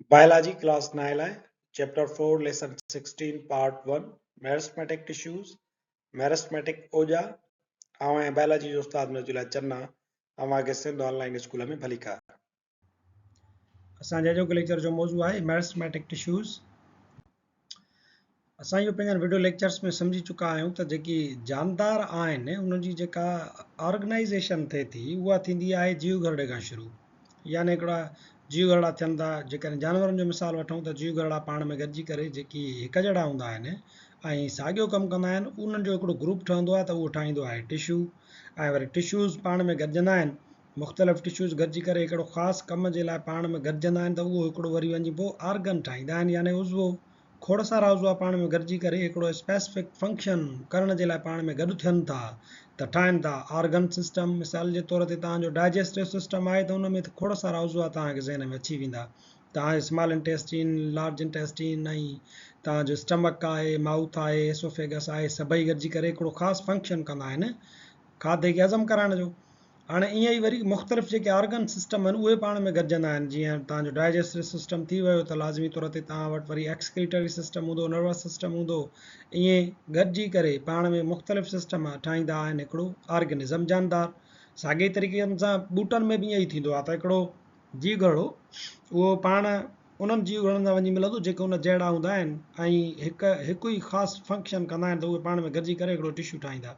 Biology class نائين لاء chapter four lesson 16 part one meristematic tissues meristematic اوڄا. آئون آهيان بائلاجي جو استاد نجولا چنا، اوهان کي سنڌ آن لائين اسڪول ۾ ڀليڪار. اسان جي اڄوڪي ليڪچر جو موضوع آهي ميرسميٽڪ ٽشوز. اسان اهو پنهنجن وڊيو ليڪچرس ۾ سمجهي چڪا آهيون ته جيڪي جاندار آهن انهن جي جيڪا آرگنائيزيشن ٿئي ٿي اها ٿيندي آهي جيو گهرڙي کان شروع، يعني هڪڙا جيو گهرڙا ٿين ٿا. جيڪڏهن جانورن جو مثال وٺون ته جيو گهرڙا پاڻ ۾ گڏجي ڪري جيڪي هڪ جهڙا هوندا آهن ۽ ساڳيو ڪم ڪندا آهن انهن جو هڪڙو گروپ ٺهندو آهي ته اهو ٺاهيندو آهي ٽشو، ۽ وري ٽشوز پاڻ ۾ گڏجندا آهن، مختلف ٽشوز گڏجي ڪري هڪڙو خاص ڪم جي لاء پاڻ ۾ گڏجندا آهن ته اهو هڪڙو وري وڃي پوء آرگن ٺاهيندا آهن، يعني عضوو. کوڙ سارا عضوا پاڻ ۾ گڏجي ڪري هڪڙو اسپيسفڪ فنڪشن ڪرڻ جي لاء پاڻ ۾ گڏ ٿين ٿا ته ٺاهين ٿا آرگن سسٽم. مثال جي طور تي توهان جو ڊائجسٽو سسٽم آهي ته ان ۾ کوڙ سارا عضوا توهان کي ذهن ۾ اچي ويندا. توهان جو سمال انٽيسٽين، لارج انٽيسٽين ۽ توهان جو اسٽمڪ آهي، مائوٿ آهي، ايسوفيگس آهي، سڀئي گڏجي ڪري هڪڙو خاص فنڪشن ڪندا آهن کاڌي کي هضم ڪرائڻ جو. هاڻي ائين ئي وري مختلف جيڪي آرگن سسٽم آهن اهي پاڻ ۾ گڏجندا آهن، جيئن توهان جو ڊائجسٽو سسٽم ٿي ويو ته لازمي طور تي توهان وٽ وري ايڪسڪريٽري سسٽم هوندو، نروس سسٽم هوندو، ائين گڏجي ڪري پاڻ ۾ مختلف سسٽم ٺاهيندا آهن هڪڙو آرگنزم جاندار. ساڳئي طريقي سان ٻوٽن ۾ به ائين ئي ٿيندو آهي ته هڪڙو جيو گهرڙو اهو پاڻ انهن جيو گهرڙن سان وڃي ملندو جيڪي ان جهڙا هوندا آهن ۽ هڪ هڪ ئي خاص فنڪشن ڪندا آهن ته اهي پاڻ ۾ گڏجي ڪري هڪڙو ٽشو ٺاهيندا.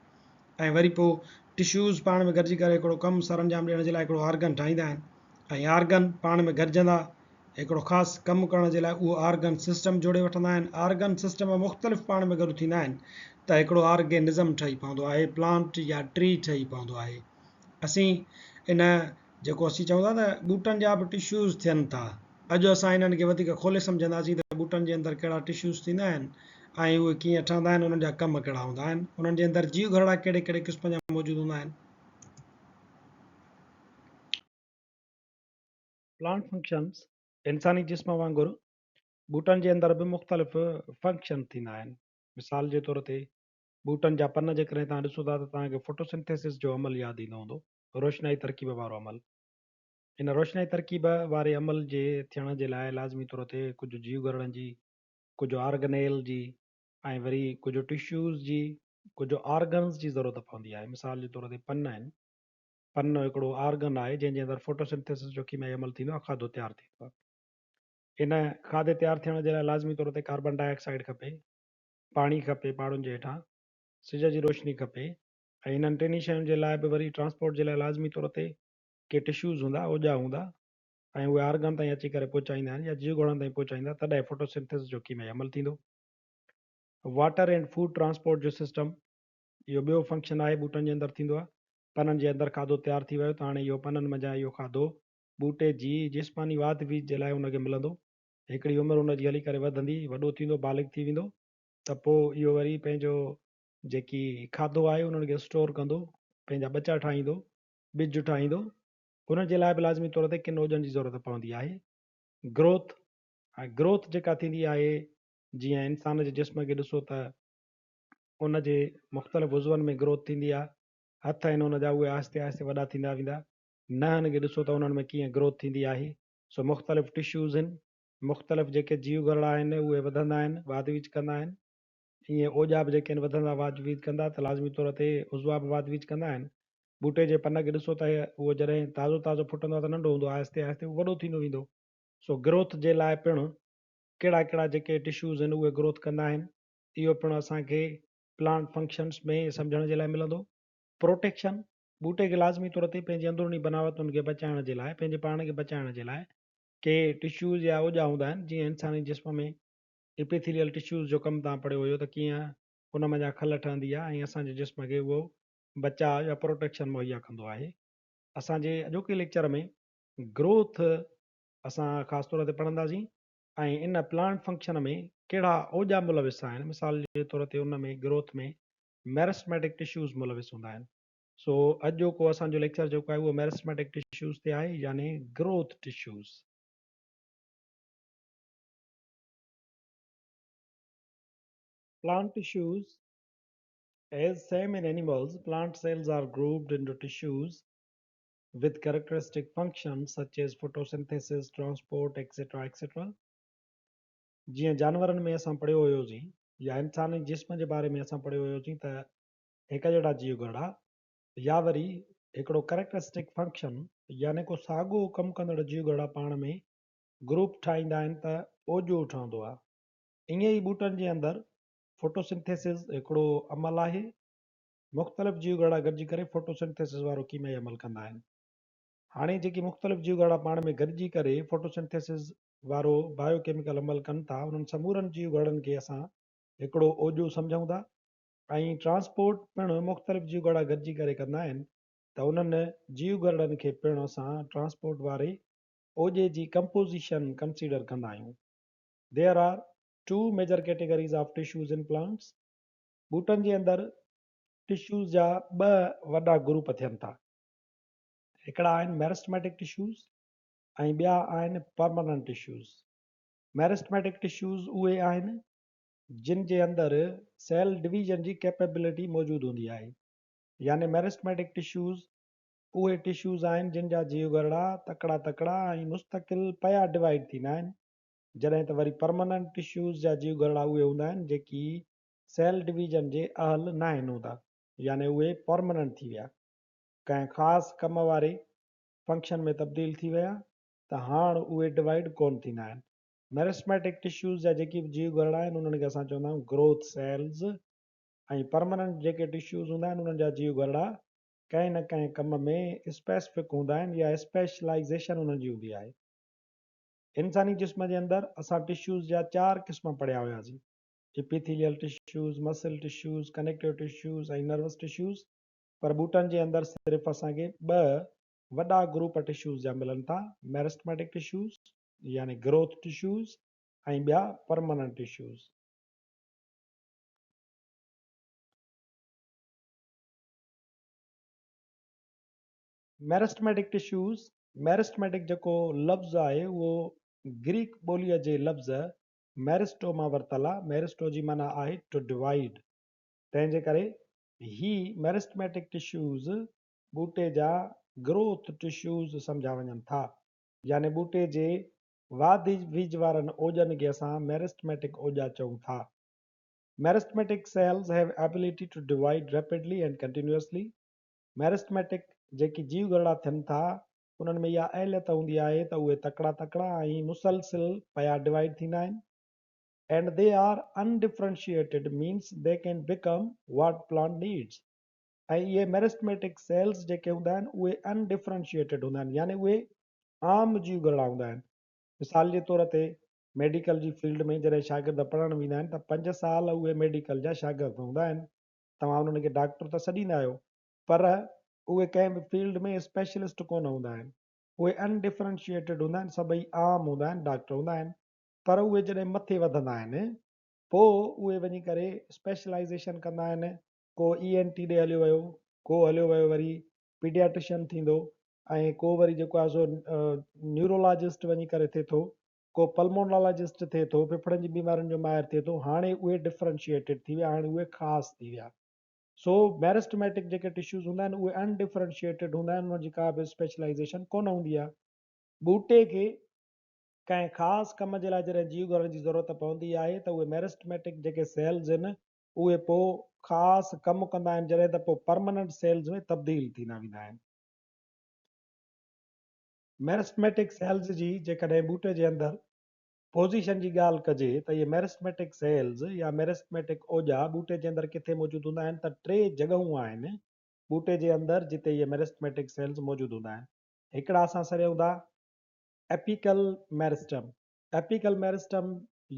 ۽ وري پوء ٽشوز پاڻ ۾ گڏجي ڪري هڪڙو ڪم سرانجام ڏيڻ جي لاء هڪڙو آرگن ٺاهيندا آهن ۽ آرگن پاڻ ۾ گڏجندا هڪڙو خاص ڪم ڪرڻ جي لاء اهو آرگن سسٽم جوڙي وٺندا آهن. آرگن سسٽم مختلف پاڻ ۾ گڏ ٿيندا آهن ته هڪڙو آرگينزم ٺهي پوندو آهي، پلانٽ يا ٽري ٺهي پوندو آهي. اسين ان جيڪو اسين چئون ٿا ته ٻوٽن جا به ٽشوز ٿين ٿا. اڄ اسان انهن کي وڌيڪ کولي سمجهنداسين ته ٻوٽن جي اندر ڪهڙا ٽشوز ٿيندا آهن ۽ اهي ڪيئن ٺهندا آهن، انهن جا ڪم ڪهڙا هوندا آهن، انهن جي اندر جيو گهرڙا ڪهڙي ڪهڙي قسم جا موجود هوندا آهن. پلانٽ فنڪشنز، انساني جسم وانگر ٻوٽن جي اندر به مختلف فنڪشن ٿيندا آهن. مثال جي طور تي ٻوٽن جا پن جيڪڏهن توهان ڏسو ٿا ته توهان کي فوٽوسنٿيسز جو عمل ياد ايندو هوندو. روشنائي ترڪيب وارو عمل، ان روشنائي ترڪيب واري عمل جي ٿيڻ جي لاء لازمي طور تي ڪجهه جيو گهرڙن جي، ڪجهه آرگنيل جي ۽ وري ڪجهه ٽشوز جي، ڪجهه آرگنز جي ضرورت پوندي آهي. مثال جي طور تي پن آهن، پن هڪڙو آرگن آهي جنهن جي اندر فوٽوسنٿيسس جو ڪيميائي عمل ٿيندو آهي، کاڌو تيار ٿيندو آهي. ان کاڌي تيار ٿيڻ جي لاء لازمي طور تي ڪاربن ڊاء آڪسائيڊ کپي، پاڻي کپي، پاڙن جي هيٺان سج جي روشني کپي ۽ انهن ٽنهي شين جي لاء به وري ٽرانسپورٽ جي لاء لازمي طور تي ڪي ٽشوز هوندا، اوڄا هوندا ۽ اهي آرگن تائين اچي ڪري پهچائيندا آهن يا جيو گهرڙن تائين پهچائيندا تڏهن فوٽوسنٿيسس جو ڪيميائي عمل ٿيندو. واٽر اينڊ فوڊ ٽرانسپورٽ جو سسٽم، اهو ٻيو فنڪشن آهي ٻوٽن جي اندر ٿيندو آهي. پنن جي اندر کاڌو تيار ٿي ويو ته هاڻي اهو پنن منجهان اهو کاڌو ٻوٽي جي جسماني واڌ ويجهه جي لاء ان کي ملندو. هڪڙي عمر ان جي هلي ڪري وڌندي، وڏو ٿيندو، بالغ ٿي ويندو ته پوء اهو وري پنهنجو جيڪي کاڌو آهي انهن کي اسٽور ڪندو، پنهنجا ٻچا ٺاهيندو، ٻج ٺاهيندو، انهن جي لاء به لازمي طور تي ڪن اوڄن جي ضرورت پوندي آهي. گروٿ ۽ گروٿ جيڪا ٿيندي آهي جيئن انسان جي جسم کي ڏسو ته ان جي مختلف عضون ۾ گروٿ ٿيندي آهي، هٿ آهن ان جا اهي آهستي آهستي وڏا ٿيندا ويندا، نهن کي ڏسو ته انهن ۾ ڪيئن گروٿ ٿيندي آهي، سو مختلف ٽشوز آهن، مختلف جيڪي جيو گهرڙا آهن اهي وڌندا آهن، واڌ ويجهه ڪندا آهن. ائين اوڄا به جيڪي آهن وڌندا واڌ ويجهه ڪندا ته لازمي طور تي عضوا به واڌ ويجهه ڪندا آهن. ٻوٽي جي پن کي ڏسو ته اهو جڏهن تازو تازو ڦٽندو آهي ته ننڍو هوندو آهي، آهستي آهستي اهو وڏو ٿيندو ويندو. سو گروٿ جي لاء پڻ ڪهڙا ڪهڙا جيڪي ٽشوز آهن اهي گروٿ ڪندا آهن، اهو پڻ اسان کي پلانٽ فنڪشنس ۾ سمجهڻ جي لاء ملندو. پروٽيڪشن، ٻوٽي کي لازمي طور تي پنهنجي اندروني بناوتن کي بچائڻ جي لاء، پنهنجي پاڻ کي بچائڻ جي لاء ڪي ٽشوز يا اوڄا هوندا آهن، جيئن انساني جسم ۾ ايپيٿيليل ٽشوز جو ڪم توهان پڙهيو هيو ته ڪيئن ان منجهان کل ٺهندي آهي ۽ اسان جي جسم کي اهو بچاء يا پروٽيڪشن مهيا ڪندو آهي. اسان جي اڄوڪي ليڪچر ۾ گروٿ اسان خاص طور تي پڙهنداسين ۽ ان پلانٽ فنڪشن ۾ ڪهڙا اوڄا ملوث آهن، مثال جي طور تي ان ۾ گروٿ ۾ ميرسميٽڪ ٽشوز ملوث هوندا آهن. سو اڄوڪو اسان جو ليڪچر جيڪو آهي اهو ميرسميٽڪ ٽشوز تي آهي يعني growth tissues. Plant tissues, As same in animals, plant cells are grouped into tissues. with characteristic functions such as photosynthesis, transport, etc. etc. جيئن جانورن ۾ اسان پڙهيو هيوسين يا انساني جسم جي باري ۾ اسان پڙهيو هيوسين ته هڪ جهڙا جيو گهرڙا يا وري هڪڙو ڪريڪٽرسٽڪ فنڪشن يعني ڪو ساڳو ڪم ڪندڙ جيو گهرڙا پاڻ ۾ گروپ ٺاهيندا آهن ته اوڄو ٺهندو آهي. ائين ئي ٻوٽن جي اندر فوٽوسنٿيسز هڪڙو عمل آهي. مختلف جيو گهرڙا گڏجي ڪري فوٽوسنٿيسز وارو ڪيميائي عمل ڪندا آهن. هاڻي جيڪي مختلف جيوگهرڙا پاڻ ۾ گڏجي ڪري فوٽوسنٿيسز وارو بايو ڪيميڪل عمل ڪن ٿا، انهن سمورن جيوگهرڙن کي اسان هڪڙو اوڄو سمجهون ٿا ۽ ٽرانسپورٽ پڻ مختلف جيوگهرڙا گڏجي ڪري ڪندا آهن ته انهن جيوگهرڙن کي پڻ اسان ٽرانسپورٽ واري اوڄي جي ڪمپوزيشن ڪنسيڊر ڪندا آهيون. There are two major categories of tissues in plants. ٻوٽن جي اندر ٽشوز جا ٻه وڏا گروپ ٿين ٿا. هڪڙا آهن ميرسٽميٽڪ ٽشوز ۽ ٻيا آهن پرماننٽ ٽشوز. ميرسٽميٽڪ ٽشوز اهي آهن جن جي اندر سيل ڊويزن جي ڪيپيبلٽي موجود هوندي آهي. يعني ميرسٽميٽڪ ٽشوز اهي ٽشوز آهن جن جا جيوگهرڙا تڪڙا تڪڙا ۽ مستقل پيا ڊوائيڊ ٿيندا آهن، جڏهن ته وري پرماننٽ ٽشوز جا جيوگهرڙا اهي هوندا آهن جيڪي سيل ڊويزن جي اهل ناهن هوندا، يعني اهي پرماننٽ ٿي ويا. ڪنهن خاص ڪم واري فنڪشن ۾ تبديل ٿي ويا ته هاڻ اهي ڊوائيڊ ڪونه ٿيندا آهن. ميرسٽميٽڪ ٽشوز جا جيڪي به جيو گهرڙا آهن انهن کي اسان چوندا آهيون گروٿ سيلز ۽ پرماننٽ جيڪي ٽشوز هوندا آهن انهن جا جيو گهرڙا ڪنهن نه ڪنهن ڪم ۾ اسپيسفڪ هوندا آهن يا اسپيشلائيزيشن انهن جي هوندي آهي. انساني جسم جي اندر اسان ٽشوز جا چار قسم پڙهيا هياسين، epithelial tissues, muscle tissues, connective tissues ۽ nervous tissues. پر ٻوٽن جي اندر صرف اسان کي ٻه وڏا گروپ ٽشوز جا ملن ٿا، ميرسٽميٽڪ ٽشوز يعني گروٿ ٽشوز ۽ ٻيا پرماننٽ ٽشوز. ميرسٽميٽڪ ٽشوز، ميرسٽميٽڪ جيڪو لفظ آهي اهو گريڪ ٻوليء جي لفظ ميرسٽو مان ورتل آهي، ميرسٽو جي معنيٰ آهي ٽو ڊوائيڊ، تنهن جي ڪري هي ميرسٽميٽڪ ٽشوز ٻوٽي جا گروٿ ٽشوز سمجهيا وڃن ٿا. يعني ٻوٽي جي واڌ ويجهه وارن اوڄن کي اسان ميرسٽميٽڪ اوڄا چئون ٿا. Meristematic cells have ability to divide rapidly and continuously. Meristematic جيڪي جيوگهرڙا ٿين ٿا انهن ۾ اها اهليت هوندي آهي ته اهي تڪڙا تڪڙا ۽ مسلسل پيا ڊوائيڊ ٿيندا آهن. And they are undifferentiated means they can become what plant needs ۽ اهي ميرسٽميٽڪ سيلز جيڪي هوندا آهن اهي undifferentiated هوندا آهن يعني اهي عام جيوگهرڙا هوندا آهن. مثال جي طور تي ميڊيڪل جي فيلڊ ۾ جڏهن شاگرد پڙهڻ ويندا آهن ته پنج سال اهي ميڊيڪل جا شاگرد هوندا آهن، توهان انهن کي ڊاڪٽر ته سڏيندا آهيو پر اهي ڪنهن به فيلڊ ۾ اسپيشلسٽ ڪونه هوندا آهن، اهي undifferentiated هوندا آهن، سڀئي عام هوندا آهن، ڊاڪٽر هوندا آهن. پر اهي جڏهن مٿي وڌندا آهن پوء اهي وڃي ڪري اسپيشلائيزيشن ڪندا آهن، ڪو اي اين ٽي ڏي هليو ويو، ڪو هليو ويو وري پيڊياٽريشن ٿيندو ۽ ڪو وري جيڪو آهي سو نيورولاجسٽ وڃي ڪري ٿئي ٿو، ڪو پلمونالاجسٽ ٿئي ٿو، ڦڦڙن جي بيمارين جو ماهر ٿئي ٿو، هاڻي اهي ڊفرنشيئيٽيڊ ٿي ويا، هاڻي اهي خاص ٿي ويا. سو ميرسٽميٽڪ جيڪي ٽشوز هوندا آهن اهي ان ڊفرنشيئيٽيڊ هوندا آهن، انهن جي ڪا به اسپيشلائيزيشن ڪونه هوندي آهي. ٻوٽي کي ڪنهن خاص ڪم جي لاء جڏهن جيو گهرڙن جي ضرورت پوندي آهي ته اهي ميرسٽميٽڪ جيڪي سيلز آهن اهي پوء خاص ڪم ڪندا آهن جڏهن ته پوء پرماننٽ سيلز ۾ تبديل ٿيندا ويندا آهن. ميرسٽميٽڪ سيلز جي جيڪڏهن ٻوٽي جي اندر پوزيشن جي ڳالهه ڪجي ته اهي ميرسٽميٽڪ سيلز يا ميرسٽميٽڪ اوڄا ٻوٽي جي اندر ڪٿي موجود هوندا آهن ته ٽي جڳهون آهن ٻوٽي جي اندر جتي اهي ميرسٽميٽڪ سيلز موجود هوندا آهن. هڪڙا اسان سڏيون ٿا ايپيڪل ميرسٽم، Apical Meristem،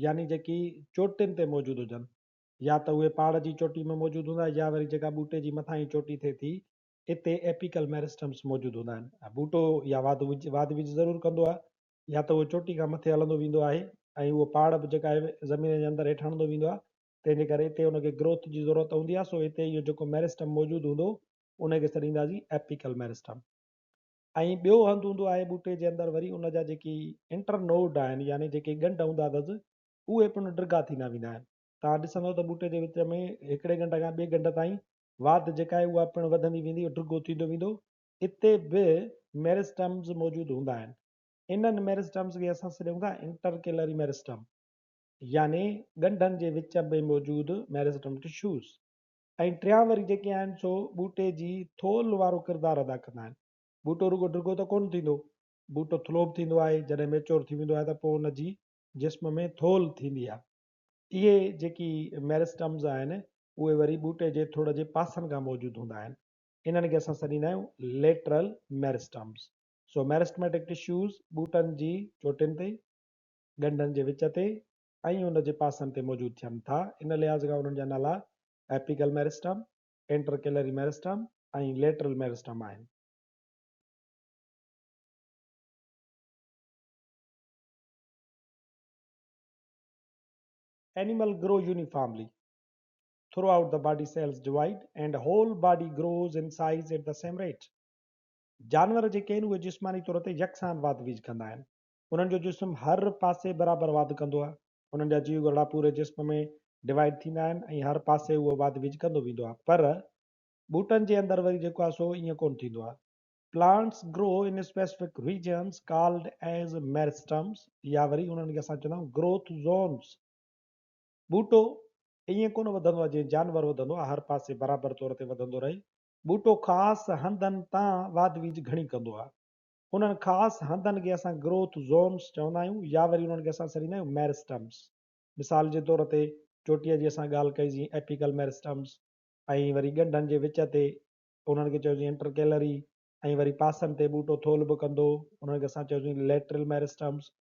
يعني جيڪي چوٽين تي موجود هجن، يا ته اهي پاڙ جي چوٽي ۾ موجود هوندا يا وري جيڪا ٻوٽي جي مٿانهين چوٽي ٿئي ٿي، اتي ايپيڪل ميرسٽمس موجود هوندا آهن. ٻوٽو يا واڌ واڌ ويجهه ضرور ڪندو آهي، يا ته اهو چوٽي کان مٿي هلندو ويندو آهي ۽ اهو پاڙ به جيڪا آهي زمين جي اندر هيٺ هڻندو ويندو آهي، تنهن جي ڪري اتي ان کي گروٿ جي ضرورت هوندي آهي، سو اتي اهو جيڪو ميرسٽم موجود هوندو، ان کي سڏينداسين ايپيڪل ميرسٽم. ۽ ٻيو هنڌ هوندو آهي ٻوٽي جي اندر وري ان جا جيڪي انٽر نوڊ آهن يعني جيڪي ڳنڍ هوندا اٿس اهي پڻ ڊگها ٿيندا ويندا آهن. توهان ڏسندو ته ٻوٽي جي وچ ۾ هڪڙي ڳنڍ کان ٻئي ڳنڍ تائين واڌ جيڪا آهي اها پڻ وڌندي ويندي ڊگهو ٿيندو ويندو. اتي به ميرسٽمز موجود هوندا آهن. انهن ميرسٽمز کي اسان سڏيون ٿا انٽرڪيلري ميرسٽم يعني ڳنڍن جي وچ ۾ موجود ميرسٽم ٽشوز ۽ ٽيان وري جيڪي آهن سو ٻوٽي جي ٿولهه وارو ڪردار ادا ڪندا آهن. ٻوٽو رڳو ڊگهو ته ڪونه ٿيندو، ٻوٽو ٿلهو به ٿيندو آهي، جڏهن ميچور ٿي ويندو آهي ته پوء ان جي جسم ۾ ٿولهه ٿيندي آهي. اهي جيڪي ميرسٽمز آهن اهي وري ٻوٽي جي ٿڙ جي پاسن کان موجود هوندا آهن. انهن کي اسان سڏيندا آهيون ليٽرل ميرسٽمز. سو ميرسٽميٽڪ ٽشوز ٻوٽن جي چوٽين تي، ڳنڍن جي وچ تي ۽ ان جي پاسن تي موجود ٿين ٿا. ان لحاظ کان انهن جا نالا ايپيڪل ميرسٽم، انٽرڪيلري ميرسٽم ۽ ليٽرل ميرسٽم آهن. Animal grow uniformly. Throughout the body cells divide and whole body grows in size at the same rate. جانور جيڪي آهن اهي جسماني طور تي يڪسان واڌ ويجهه ڪندا آهن. انهن جو جسم هر پاسي برابر واڌ ڪندو آهي. انهن جا جيوگهرڙا پوري جسم ۾ ڊوائيڊ ٿيندا آهن ۽ هر پاسي اهو واڌ ويجهه ڪندو ويندو آهي. پر ٻوٽن جي اندر وري جيڪو آهي سو ائين ڪونه ٿيندو آهي. Plants grow in specific regions called as meristems يا وري انهن کي اسان چوندا آهيون growth zones. ٻوٽو ائين ڪونه وڌندو آهي جيئن جانور وڌندو آهي، هر پاسي برابر طور تي وڌندو رهي. ٻوٽو خاص هنڌن تان واڌ ويجهه گهڻي ڪندو آهي. انهن خاص هنڌن کي اسان گروٿ زونس چوندا آهيون يا وري انهن کي اسان سڏيندا آهيون ميرسٽمس. مثال جي طور تي چوٽيء جي اسان ڳالهه ڪئي سين ايپيڪل ميرسٽمس ۽ وري ڳنڍن جي وچ تي انهن کي چيوسين انٽرڪيلري ۽ وري پاسن تي ٻوٽو ٿولهه به ڪندو انهن کي اسان چيوسين ليٽرل ميرسٽمس.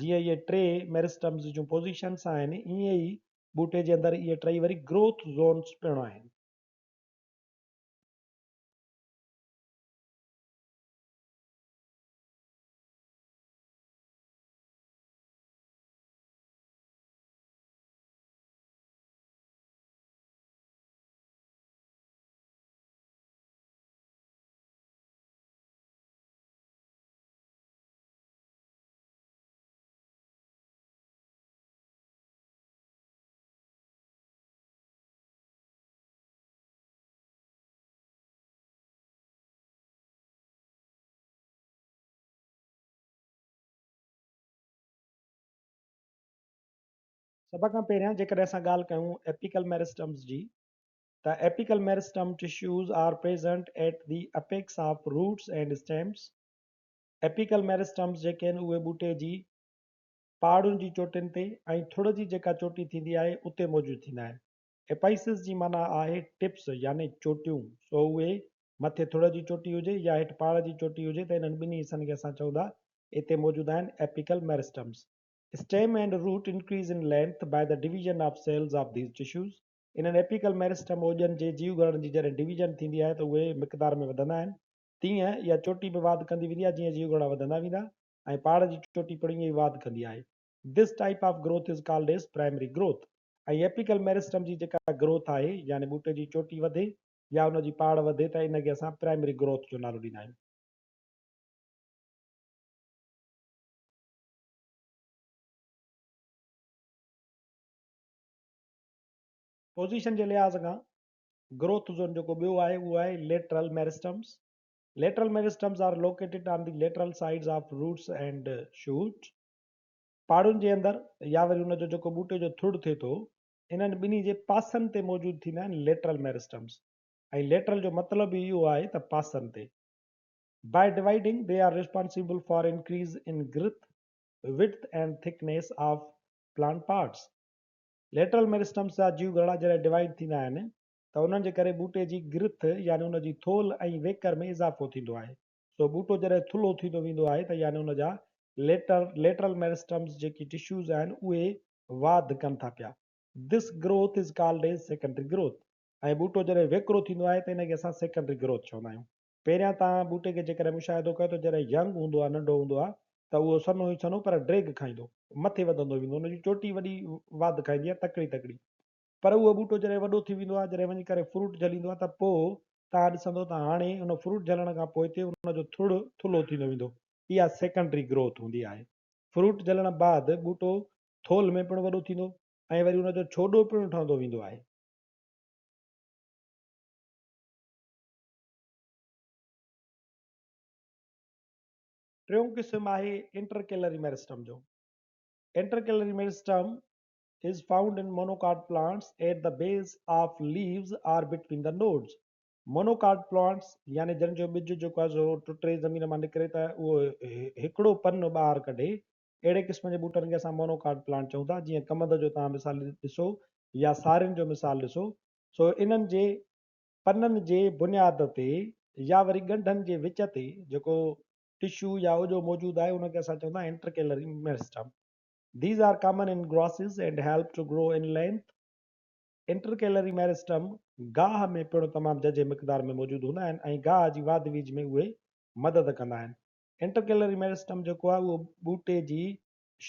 جيئن اهي ٽي ميرسٽمز جون پوزيشنس آهن ائين ئي ٻوٽي جي اندر اهي ٽئي وري گروٿ زونس پڻ آهن. سڀ کان پهريان جيڪڏهن اسان ڳالهه ڪيون ايپيڪل ميرسٽمز جي ته apical meristem tissues are present at the apex of roots and stems. Apical meristems جيڪي آهن اهي ٻوٽي جي پاڙن جي چوٽين تي ۽ ٿڙ جي جيڪا چوٽي ٿيندي آهي اتي موجود ٿيندا آهن. ايپائسز جي معنيٰ آهي ٽپس يعني چوٽيون سو اهي مٿي ٿڙ جي چوٽي هجي يا هيٺ پاڙ جي چوٽي هجي ته انهن ٻنهي حصن کي اسان چئون ٿا اتي موجود آهن apical meristems. Stem and root increase in length by the division of cells of these tissues. انهن ايپيڪل ميرسٽم اوڄن جي جيوگهرڙن جي جڏهن ڊويزن ٿيندي آهي ته اهي مقدار ۾ وڌندا آهن. تيئن اها چوٽي به واڌ ڪندي ويندي آهي جيئن جيوگهرڙا وڌندا ويندا ۽ پاڙ جي چوٽي پڻ ائين ئي واڌ ڪندي آهي. This type of growth is called as primary growth ۽ apical meristem جي جيڪا گروٿ آهي يعني ٻوٽي جي چوٽي وڌي يا ان جي پاڙ وڌي ته ان کي اسان پرائمري گروٿ جو نالو ڏيندا آهيون. پوزيشن جي لحاظ کان گروٿ زون جيڪو ٻيو آهي اهو آهي lateral meristems. Lateral meristems are located on the lateral sides of roots and shoot. پاڙن جي اندر يا وري ان جو جيڪو ٻوٽي جو ٿڙ ٿئي ٿو انهن ٻنهي جي پاسن تي موجود ٿيندا آهن ليٽرل ميرسٽمز ۽ ليٽرل جو مطلب ئي اهو آهي ته پاسن تي. By dividing they are responsible for increase in girth, width and thickness of plant parts. Lateral meristems جا جيوگهرڙا جڏهن ڊوائيڊ ٿيندا آهن ته انهن جي ڪري ٻوٽي جي گرٿ يعني ان جي ٿولهه ۽ ويڪر ۾ اضافو ٿيندو آهي. سو ٻوٽو جڏهن ٿلهو ٿيندو ويندو آهي ته يعني ان جا ليٽر Lateral Meristems جيڪي ٽشوز آهن اهي واڌ ڪن ٿا پيا. This growth is called as secondary growth ۽ ٻوٽو جڏهن ويڪرو ٿيندو آهي ته ان کي اسان سيڪنڊري گروٿ چوندا آهيون. پهريان توهان ٻوٽي کي جيڪڏهن مشاهدو ڪيو ته جڏهن ينگ هوندو آهي ننڍو هوندو آهي ته اهو سنهو ئي سنهو پر ڊيگهه کائيندو مٿي وڌندو ويندو ان جي چوٽي وڏي واڌ کائيندي آهي تڪڙي تڪڙي پر اهو ٻوٽو جڏهن وڏو ٿي ويندو آهي، جڏهن وڃي ڪري فروٽ جهليندو آهي ته پوء توهان ڏسندو ته هاڻي ان فروٽ جهلڻ کان پوئتي ان جو ٿڙ ٿلهو ٿيندو ويندو. اها سيڪنڊري گروٿ هوندي آهي. فروٽ جهلڻ بعد ٻوٽو ٿولهه ۾ پڻ وڏو ٿيندو ۽ وري ان جو ڇوڏو پڻ ٺهندو ويندو آهي. ٽيون قسم آهي انٽرڪيلري ميرسٽم جو. Intercalary meristem is found in monocot plants at the base of leaves or between the nodes. Monocot plants يعني جن جو ٻج جيڪو آهي سو ٽٽي زمين مان نڪري ته اهو هڪڙو پن ٻاهر ڪڍي، اهڙي قسم جي ٻوٽن کي اسان مونوڪاٽ پلانٽ چئون ٿا، جيئن ڪمند جو توهان مثال ڏسو يا سارين جو مثال ڏسو، سو انهن جي پنن جي بنياد تي يا وري ڳنڍن جي وچ تي جيڪو ٽشو يا اوڄو موجود آهي ان کي اسان چوندا آهيون intercalary meristem. These are common in grasses and help to grow in length. Intercalary meristem گاهه ۾ پڻ تمام ججهي مقدار ۾ موجود هوندا آهن ۽ گاهه جي واڌ ويجهه ۾ اهي مدد ڪندا آهن. انٽرڪيلري ميرسٽم جيڪو آهي اهو ٻوٽي جي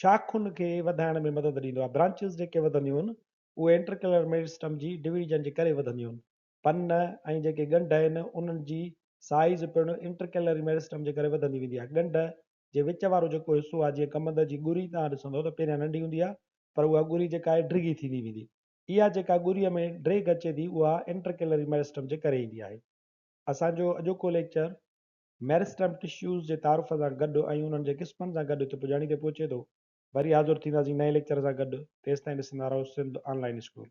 شاخن کي وڌائڻ ۾ مدد ڏيندو آهي. برانچز جيڪي وڌنديون آهن اهي انٽرڪيلري ميرسٽم جي ڊويزن جي ڪري وڌنديون آهن. پن ۽ جيڪي ڳنڍ آهن انهن جي سائيز پڻ انٽرڪيلري ميرسٽم جي ڪري وڌندي ويندي آهي. ڳنڍ جي وچ وارو جيڪو حصو آهي جيئن ڪمند جي ڳري توهان ڏسندؤ ته پهريان ننڍي هوندي آهي پر اها ڳري جيڪا آهي ڊگهي ٿيندي ويندي. اها جيڪا ڳريء ۾ ڊيگهه اچي ٿي اها انٽرڪيلري ميرسٽم جي ڪري ايندي آهي. اسان جو اڄوڪو ليڪچر ميرسٽم ٽشوز جي تعارف سان گڏ ۽ انهن جي قسمن سان گڏ هتي پڄاڻي تي پهچي ٿو. وري حاضر ٿينداسين نئين ليڪچر سان گڏ تيستائين ڏسندا رهو سنڌ آن لائين اسڪول.